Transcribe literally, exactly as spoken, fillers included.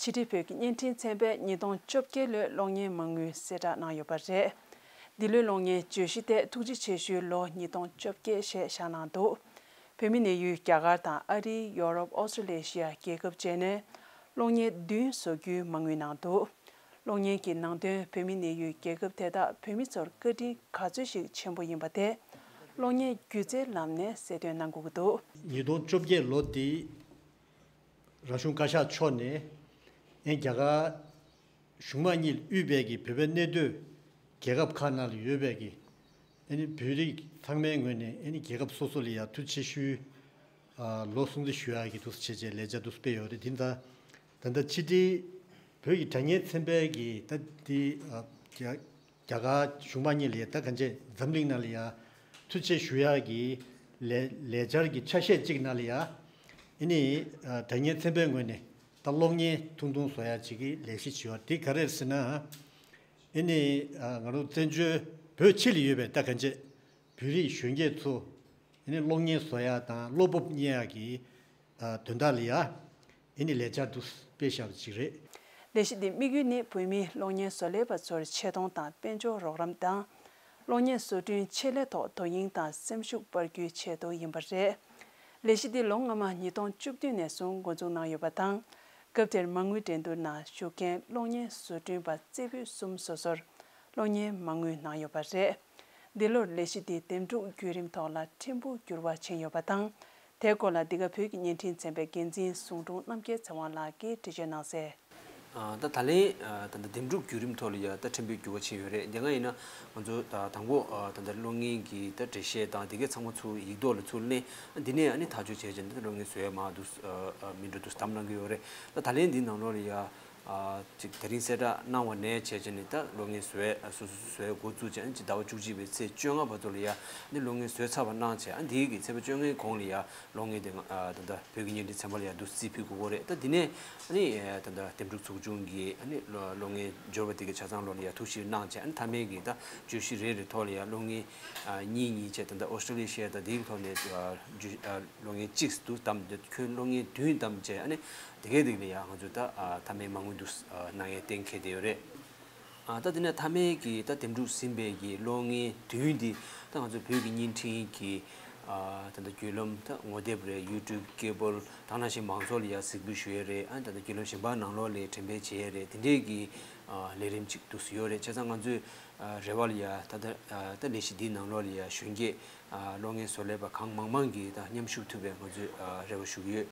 ཕྱི་དྲིལ་བོད་ཀྱི་བརྙན་འཕྲིན་ཚན་པས་ཉིས་སྟོང་བཅོ་བརྒྱད་ལོའི་གློག་བརྙན་མ་དངུལ་གསལ་བསྒྲགས་གནང་ཡོད་པ་རེད། འདི་ལོའི་གློག་བརྙན་བརྗོད་གཞི་དེ་ཐུགས་རྗེ་ཆེ་ཞུའི་ལོ་ཉིས་སྟོང་བཅོ་བརྒྱད་ཞེས་བཞག་གནང་འདུག་བོད་མི་གནས་ཡུལ་རྒྱ་གར་དང་ཨ་རི། ཡོ་རོབ། ཨོ་སི་ཀྲི་ལེ་ཤི་ཡ་རྒྱལ་ཁབ་བཅས་ནས་གློག་བརྙན་བདུན་བཟོ་རྒྱུའི་མ་དངུལ་གནང་འདུག་གློག་བརྙན་གྱི་ནང་དོན་བོད་མི་གནས་ཡུལ་རྒྱལ་ཁབ་དེ་དག་བོད་མི་ཚོར་བཀའ་དྲིན་ག་ཚོད་ཞིག་ཆེན་པོ་ཡིན་པ་དེ་གློག་བརྙན་སྒྱུ་རྩལ་ལམ་ནས་གསལ་སྟོན་གནང་དགོས་ཀྱི་འདུག་ཉིས་སྟོང་བཅོ་བརྒྱད་ལོ་དེ་རང་གཞུང་བཀའ་ཤག་མཆོག་ནས་ཨེ་རྒྱ་གར་གཞུང་མང་གཉིས་དབུས་པའི་གི་བོད་པའི་གནས་སྡོད་རྒྱལ་ཁབ་ཁག་ནང་ལ་ཡོད་པའི་གི་ཨེ་ནི་བོད་རིགས་ཚང་མའི་ངོས་ནས་ཨེ་ནི་རྒྱལ་ཁབ་སོ་སོ་ལ་ཡ་ཐུགས་རྗེ་ཆེ་ཞུའི་ཨ་ལོ་སྲུང་བརྩི་ཞུ་ཡག་གི་འདུག་སེ་བྱས་བྱས་ལས་འཆར་འདུག་སེ་སྤེལ་ཡོད་རེད། དེ་ད་ད་ལྟ་ཕྱི་དྲིལ་བོད་ཀྱི་དྲ་བརྙན་ཚན་པའི་གི་ད་དེ་ཨ་རྒྱ་རྒྱ་གར་གཞུང་མང་གཉིས་ལ་ཡ་ད་གང་ཅི་འཛམ་གླིང་ནང་ལ་ཡ་ཐུགས་རྗེ་ཆེ་ཞུ་ཡག་གི་ལས་ལས་འཆར་གྱི་ཆ་ཤས་གཅིག་ནང་ལ་ཡ་ཨེ་ནི་ཨ་དྲ་བརྙན་ཚན་པའི་ངོས་ནས་ད་གློག་བརྙན་ཐུང་ཐུང་བཟོ་ཡག་ཅིག་གི་ལས་གཞི་ཅིག་ཡོད། དེ་ག་རེ་རེད་ཟེར་ན། ཨེ་ནི་ཨ་ང་རང་བཙན་བྱོལ་བོད་ཕྱི་ལ་ཡོད་པའི་ད་གང་ཅི་བོད་རིགས་གཞོན་སྐྱེས་ཚོ་ཨེ་ནི་གློག་བརྙན་བཟོ་ཡག་དང་བློ་སྤོབས་རྙེད་ཡག་གི་ཨ་དོན་དག་ལ་ཡ་ཨེ་ནི་ལས་འཆར་དུ་སྤེལ་བཞག་པ་ཅིག་རེད། ལས་གཞི་འདིའི་དམིགས་ཡུལ་ནི་བོད་མིའི་གློག་བརྙན་བཟོ་ལས་པ་ཚོར་ཆེ་མཐོང་དང་དཔལ་འབྱོར་རོགས་རམ་དང་། གློག་བརྙན་བཟོ་སྐྲུན་ཆེད་ལས་ཐོག་དོ་དབྱིངས་དང་སེམས་ཤུགས་སྤར་རྒྱུའི་ཆེད་དུ་ཡིན་པ་རེད། ལས་གཞི་འདི་ལོ་སྔ་མ་ཉིས་སྟོང་བཅུ་བདུན་ནས་བཟུང་འགོ་འཛུགས་གནང་ཡོད་པ་དང་། སྐབས་དེར་མ་དངུལ་འགྲན་བསྡུར་ནང་ཞུགས་མཁན་གློག་བརྙན་བཟོ་སྐྲུན་པ་རྩེ་ཕུད་གསུམ་སོ་སོར་གློག་བརྙན་མ་དངུལ་གནང་ཡོད་པ་རེད། འདི་ལོར་ལས་གཞི་འདི་འདེམས་སྒྲུག་བརྒྱུད་རིམ་ཐོག་ལ་ཕྲན་བུ་འགྱུར་བ་ཕྱིན་ཡོད་པ་དང་། དེའི་སྐོར་ལ་འདི་ག་བོད་ཀྱི་བརྙན་འཕྲིན་ཚན་པའི་འགན་འཛིན་ཟུང་དྲུང་རྣམ་རྒྱལ་ཚེ་དབང་ལགས་ཀྱིས་འགྲེལ་བརྗོད་གནང་གསལ། ཨ་ད་ད་ལན་ཨ་ད་ལྟ་འདེམས་སྒྲུག་བརྒྱུད་རིམ་ཐོག་ལ་ཡ་ད་ཕྲན་བུ་འགྱུར་བ་ཕྱིན་ཡོད་རེད། དེ་སྔ་ཡིན་ན་ང་ཚོ་ད་དང་པོ་ཨ་ད་ལྟ་གློག་བརྙན་གྱི་ད་འགྲེལ་བཤད་དང་དེ་གའི་ཚང་མ་ཚུར་ཡིག་ཐོག་ལ་ཚུར་ལེན། འདི་ནས་ཨ་ནི་ཐག་གཅོད་བྱས་བྱས་ནས་ད་གློག་བརྙན་བཟོ་ཡ་མར་འདུག་ཨ་ཨ་མི་འགྲོ་འདུག་བདམས་གནང་གི་ཡོད་རེད། ད་ད་ལན་འདི་ནང་ལོགས་ལ་ཡ་ཨ་ཅིག་དེ་རིང་གསལ་བསྒྲགས་གནང་བ་ནས་བྱས་བྱས་ནས་ད་གློག་བརྙན་བཟོ་ཡ་ཨ་སོ་སོ་སོ་བཟོ་ཡ་འགོ་བཙུགས་བྱས། ཨ་ནི་ཅིག་ཟླ་བ་བཅུ་གཅིག་པའི་ཚེས་བཅོ་ལྔ་བར་དུ་ལ་ཡ་ཨ་ནི་གློག་བརྙན་བཟོས་ཚར་བ་གནང་བྱས། ཨ་འདིའི་གི་ཚེས་པ་བཅོ་ལྔའི་གོང་ལ་ཡ་གློག་བརྙན་དེ་ང་ཨ་ད་ལྟ་བོད་ཀྱི་བརྙན་འཕྲིན་ཚན་པ་ལ་ཡ་འདུག་རྩིས་ཕུལ་དགོས་ཀྱི་རེད། ད་འདི་ནས་ཨ་ནི་ཨ་ད་ལྟ་འདེམས་སྒྲུག་ཚོགས་ཆུང་གིས་ཨ་ནི་གློག་གློག་བརྙན་འབྱོར་བ་དེ་གའི་ཆ་ཚང་ལོགས་ལ་ཡ་ཐུགས་ཞིབ་གནང་བྱས། ཨ་ནི་མཐའ་མའི་གི་ད་བརྗོད་གཞི་རེ་རེ་ཐོག་ལ་ཡ་གློག་བརྙན་ཨ་གཉིས་གཉིས་བྱས། ད་ལྟ་ཨོ་སི་ཀྲི་ལི་ཤི་ཡ་དང་དེའི་ཐོག་ནས་ཨ་བརྗོད་ཨ་གློག་བརྙན་གཅིག་འདུག་བདམས། ཁྱོན་གློག་བརྙན་བདུན་བདམས་བྱས། ཨ་ནི་དེ་གའི་རིགས་ལ་ཡ་ང་ཚོས་ད་ཨ་མཐའ་མའི་མ་དངུལ་འདུག་ཨ་གནང་ཡས་གཏན་འཁེལ་བསྡད་ཡོད་རེད། ཨ་ད་དེ་ནས་མཐའ་མའི་གི་ད་འདེམས་སྒྲུག་ཟིན་པའི་གི་གློག་བརྙན་བདུན་འདི་ད་ང་ཚོ་བོད་ཀྱི་བརྙན་འཕྲིན་གྱི་ཨ་ད་ལྟ་བརྒྱུད་ལམ་ད་ངོ་དེབ་རེད། ཡུ་ཊུབ། ཀེ་བལ། དེ་ནང་བཞིན་མང་ཚོགས་ལ་ཡ་གཟིགས་འབུལ་ཞུ་ཡས་རེད། ཨ་ད་ལྟ་བརྒྱུད་ལམ་གཞན་པ་ནང་ལོགས་ལ་འགྲེམས་སྤེལ་བྱེད་ཡས་རེད། དེ་འདྲའི་གི་ཨ་ལས་རིམ་ཅིག་འདུག་སེ་ཡོད་རེད། བྱས་ཙང་ང་ཚོས་ཨ་རེ་བ་ལ་ཡ་ད་ལྟ་ཨ་ད་ལས་གཞི་འདིའི་ནང་ལོགས་ལ་ཡ་གཞོན་སྐྱེས་ཨ་གློག་བརྙན་བཟོ་ལས་པ་གང་མང་མང་གིས་ད་མཉམ་ཞུགས་ཐུབ་པའི་ང་ཚོས་ཨ་རེ་བ་ཞུ་གི་ཡོད།